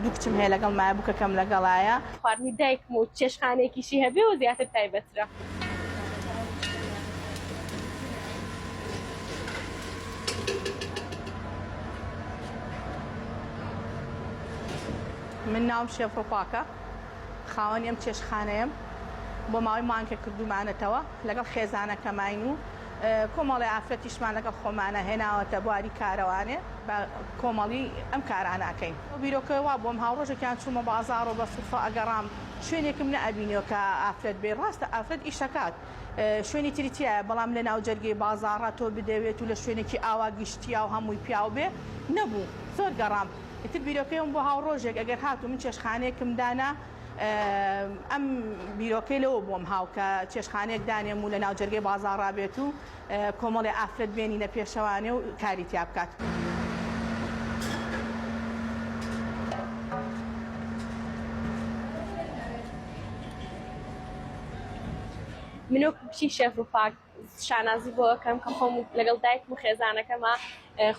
دوو کچم هەیە لەگەڵمایە بووکەکەم لەگەڵایە. خواردنی دایکم و چێشتخانەیەکیشی هەبێ و زیاتر تایبەترە. من ناوم شێف ڕوپاکە خاوەنی ئەم چێشتخانەیەم بۆ ماوەی مانگێک کردوومانەتەوە لەگەڵ خێزانەکەماین و کۆمەڵێ ئافرەتیشمان لەگەڵ خۆمانە هێناوەتە بواری کارەوانێ بە کۆمەڵی ئەم کارانە ئەکەین. ئەو بیرۆکەیە وا بووم هاوڕۆژێکیان چوومە بازاڕ و بە سوتفە ئەگەڕام شوێنێکم نەئەبینیەوە کە ئافرەت بێ ڕاستە ئافرەت ئیشەکات شوێنی تری تیایە بەڵام لە ناو جەرگەی بازاڕا تۆ بدەوێت و لە شوێنێکی ئاوا گشتیا و هەمووی پیاو بێ نەبوو زۆر گەڕام ئیتر بیرۆکەیەم بۆ هاوڕۆژێک ئەگەر هاتوو من چێشتخانەیەکم دانا ئەم بیرۆکەی لەوە بۆم هاو کە چێشتخانەیەک دانێم و لە ناو جەرگەی بازاڕا بێت و کۆمەڵێ ئافرەت بێنینە پێشەوانێ و کاری تیا بکات. من وەکو کچی شێف ڕووپاک شانازی بۆ ئەکەم کە خۆم لەگەڵ دایکم و خێزانەکەما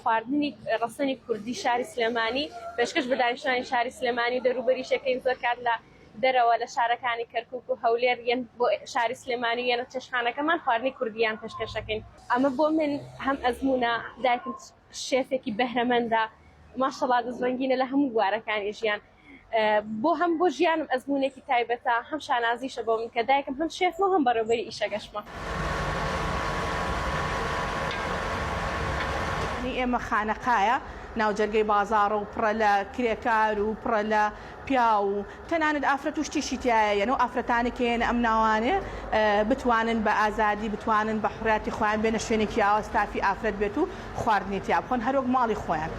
خواردنی ڕەسەنی کوردی شاری سلێمانی پێشکەش بە دانیشتوانی شاری سلێمانی و دەروبەریشەکەین زۆر کات لە دەرەوە لە شارەکانی کەرکوک و هەولێر یەن بۆ شاری سلێمانی و یەنە چێشتخانەکەمان خواردنی کوردیان پێشکەشەکەین ئەمە بۆ من هەم ئەزمونە دایکم شێفێکی بەهرەمەندە ماشەڵا دەستڕەنگینە لە هەموو بوارەکانی ژیان بۆ هەم بۆ ژیانم ئەزمونێکی تایبەتە هەم شانازیشە بۆ من کە دایکم هەم شێفمە و هەم بەڕێوبەری ئیشەکەشمە. ئێمە خانەقایە ناوجەرگەی بازاڕە و پڕە لە کرێکار و پڕە لە پیاو و تەنانەت ئافرەت و شتیشی تیایە یەن ئەو ئافرەتانەی کە یەنە ئەم ناوانێ بتوانن بە ئازادی بتوانن بە حوڕیاتی خۆیان بێنە شوێنێکی ئاوا ستافی ئافرەت بێت و خواردنی تیا بخۆن هەروەک ماڵی خۆیان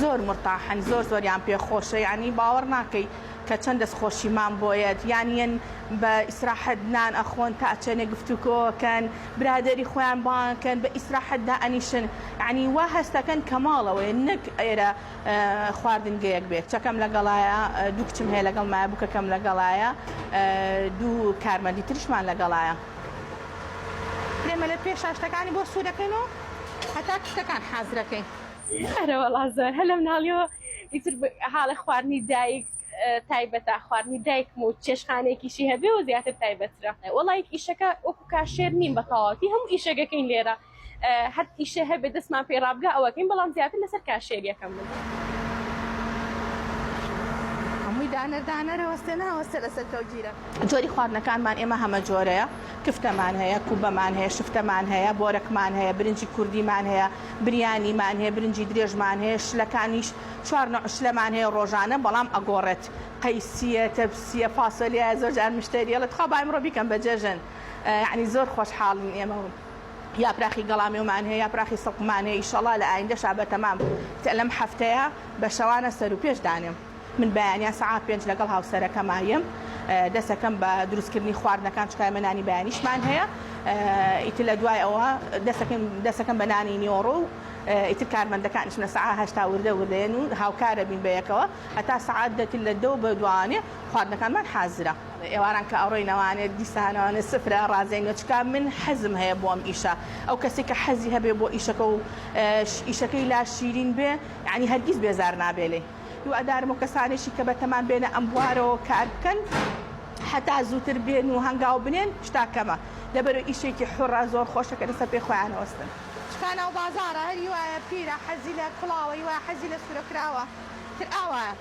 زۆر مورتاحن زۆر زۆریان پێ خۆشە یانی باوەڕ ناکەی کە چەند دەست خۆشیمان بۆیەت یان یەن بە ئیسراحەت نان ئەخۆن تا چەنێ گفتوگۆ ئەکەن برادەری خۆیان بانگ ئەکەن بە ئیسراحەت دائەنیشن یانی وا هەستەکەن کە ماڵەوەیە نەک ئێرە خواردنگەیەک بێت کچەکەم لەگەڵایە دوو کچم هەیە لەگەڵمایە بووکەکەم لەگەڵایە دوو کارمەندی تریشمان لەگەڵایە. ئێمە لە پێشا شتەکانی بۆ سوورەکەین و هەتا شتەکان حازرەکەین. ئەرەوەڵا زۆر هەر لە مناڵیەوە ئیتر حاڵە خواردنی دایک تایبەتە خواردنی دایکم و چێشخانەیەکیشی هەبێ و زیاتر تایبەترە وەڵای ئیشەکە وەکو کاشێر نیم بە تەواوەتی هەموو ئیشەکەکەین لێرە هەر ئیشێ هەبێ دەستمان پێی ڕابگا ئەوەکەین بەڵام زیاتر لەسەر کاشێریەکەم من. هەمووی دانەر دانەرە وەستێ ناوەستێ لەسەر کەوگیرە. جۆری خواردنەکانمان ئێمە هەمە جۆرەیە کفتەمان هەیە کوبەمان هەیە شفتەمان هەیە بۆرەکمان هەیە برنجی کوردیمان هەیە بریانیمان هەیە برنجی درێژمان هەیە شلەکانیش چوار نەوع شلەمان هەیە ڕۆژانە بەڵام ئەگۆڕێت قەیسیە تەپسیە فاسۆلیایە زۆر جار مشتەری ئەڵێ تخوا با ئیمڕۆ بیکەم بە جەژن یەعنی زۆر خۆشحاڵین ئێمە یاپراخی گەڵامێومان هەیە یاپراخی سڵقمان هەیە ئیشەڵا لە ئایندەشا بەتەمام لەم هەفتەیە بە شەوانە سەرو پێش دانێم من بەیانیان سەعات پێنج لەگەڵ هاوسەرەکەما یەم دەسەکەم بە دروستکردنی خواردنەکان چونکە ئێمە نانی بەیانیشمان هەیە ئیتر لە دوای ئەوە دەسەکەم دەسەکەم بە نانی نیۆڕۆ و ئیتر کارمەندەکانیشم لە سەعات هەشتا وردە وردەیەن و هاوکارە بین بەیەکەوە هەتا سەعات دەتر لە دە و بە دوانێ خواردنەکانمان حازرە. ئێواران کە ئەڕۆینەوانێ دیسانەوانێ سفرە ڕازێنەوە چکا من حەزم هەیە بۆ ئەم ئیشە ئەو کەسێک کە حەزی هەبێ بۆ ئیشەکە و ئیشەکەی لا شیرین بێ یعنی هەرگیز بێزار نابێ لێی هیوادارم و کەسانێکی کە بەتەمان بێنە ئەم بوارەوە کار بکەن هەتا زووتر بێن و هەنگاو بنێن شتا کەمە لەبەرو ئیشێکی حوڕە زۆر خۆشە کە لەسەر پێی خۆیان ئەوەستن. چکا ناو بازاڕە هەر هیوایە پیرە حەزی لە کوڵاوە هیوایە حەزی لە سورە کراوە تر ئاوایە.